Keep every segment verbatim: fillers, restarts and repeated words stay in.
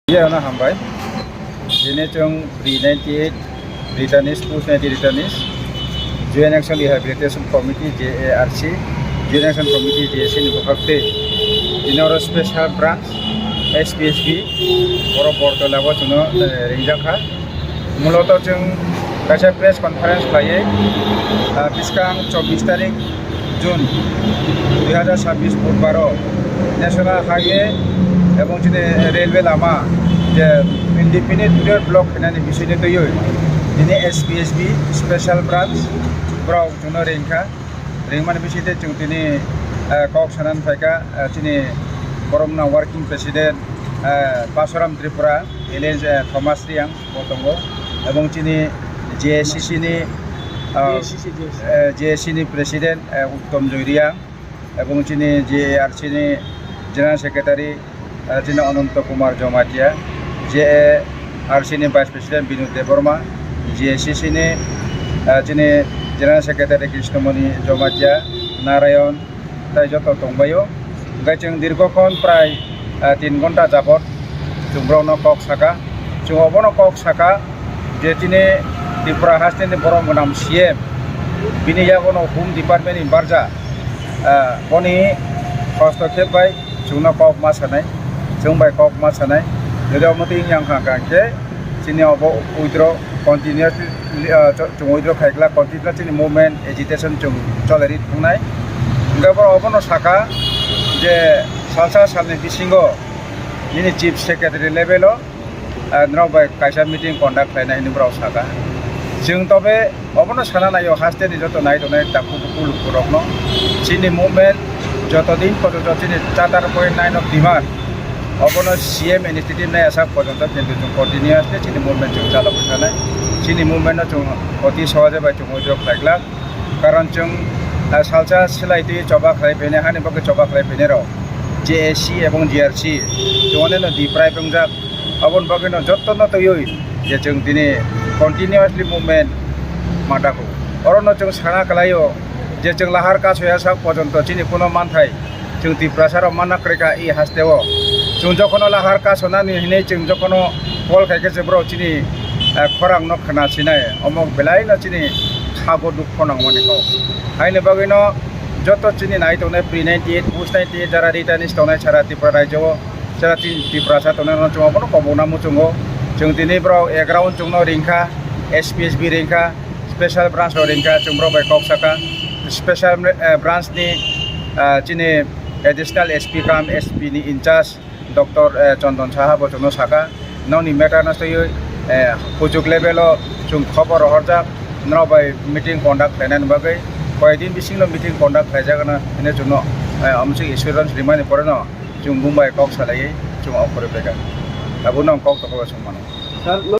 Iya, ano hambai. Jene chwng Pre ninety-eight returnees, Post ninety returnees, Joint Action Rehabilitation Committee, J A R C, Joint Action Committee, J A C ni bwkhak tei tini oro special branch, S P S B, oro Bortola o chwngno, eh, ringjak kha. Muloto chwng kaisa press conference khlaiwi, ah, bwskang chobbish tarik June dui hazar sabbish Budbaro National Highway ebong chini railway lama je indefinite period block khainani bisingni twiwi tini S P S B special branch borok chwngno ringkha. Ringmani bisingtwi chwng tini, eh, kok sanani phaikha, eh, chini borokno working president, eh, Basaram Tripura, L N, eh, Thomas Riang. Bo tongo, ebong chini J A C C ni, ah, J A C C, J A C C. Eh, J A C C ni president, eh, Uttom Joy Riang, ebong chini J A R C ni general secretary, eh, chini Ananto Kumar Jomatia, J A R C ni vice president Binu Debbarma, J A C C ni, eh, chini general secretary Krishnamoni Jomatia, Narayan, tai joto tongbaio. Hwnkhe chwng dirghokhon prai, ah, tin ghonta jabot chwng borokno kok saka. Chwng obono kok saka je tini Tripura hasteni borom gwnang C M, bini yagono Home Department ni barja, ah, boni hostokhep bai chwngno kok ma sanai, chwng bai kok ma sanai. Jodi omo twi wngya wngkha hwnkhe chini obo withdraw continuously, ah, cho-, chwng withdraw khaikla, continuously chini movement, agitation chwng cholai ri thangnai. Hwnkhe borok obono saka je salsa salni bisingo nini chief secretary level o, ah, norok bai kaisa meeting conduct khlainai hinwi borok saka. Chwng tobe obono sana naio, hasteni joto nai tongnai takhuk bukhuk lukurokno. Chini movement joto din pojoto chini charter point nine of demand, obono C M initiative nai asa pojonto kintu chwng continuously chini movement chwng chalogwi thanai. Chini movement no chwng oti sohoje bai chwng withdraw khlai glak. Karon chwng, ah, salsa swlai twi choba khlai phainai, hani bagwi choba khlai phainai rok J A C ebong J R C chwng oneno diprai wngjak. Aboni bagwino jotono twiwi je chwng tini continuously movement ma dago. Orono chwng sana kwlaio je chwng lahar kasoya sak pojonto chini kuno manthai chwng Tiprasa rok manna kwrwi kha e haste o. Chwng jokhono lahar kasonani hinwi chwng jokhono call khai khe se borok chini, eh, khorang no khna sinai, omo belai no chini khago dukho nangmani kok. Haini bagwino joto chini nai tongnai Pre ninety-eight, Post ninety-eight, jara returnees tongnai sara Tripura rajyo o, sara tin Tiprasa tongnai no chwng obono kobokna muchungo. Chwng tini borok ground chwngno ringkha, S P S B ringkha, special branch rok ringkha, chwng borok bai kok saka. Special, eh, branch ni, ah, chini additional S P kam S P ni in charge Doctor, eh, Chondon Saha bo chwngno saka, nokni matter no twiwi, eh, kuchuk level o chwng khobor rohorjak, norok bai meeting conduct khlainani bagwi, koi din bisingo meeting conduct khlaijak hwnwi chwngno, eh, amswk assurance rimani pore no chwng Mumbai kok salaiwi chwng okhorwi phaikha. Tabukno ang kok tokolo chwng mano. Sir, no-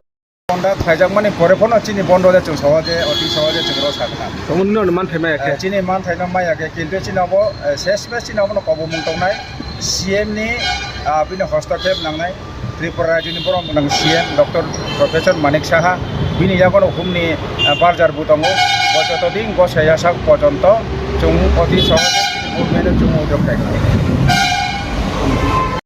Conduct khaijakmani pore phano chini bondo le chwng sawa je, oti sawa je chwng rw sakna. Tongmani no manthai maya khe. Eh, chini manthaino maya khe, kintu chini obo, eh, ses mes chini obono kobomung tongnai, C M ni, ah, bini hostokhep nangnai, Tripura rajyoni borok gwnang C M Doctor Professor Manik Saha, bini yagono humni, ah, barjar bo tongo, bo joto din gosai yasak pojonto chwng oti sawa je chini movement-o chwng ujok khaikha.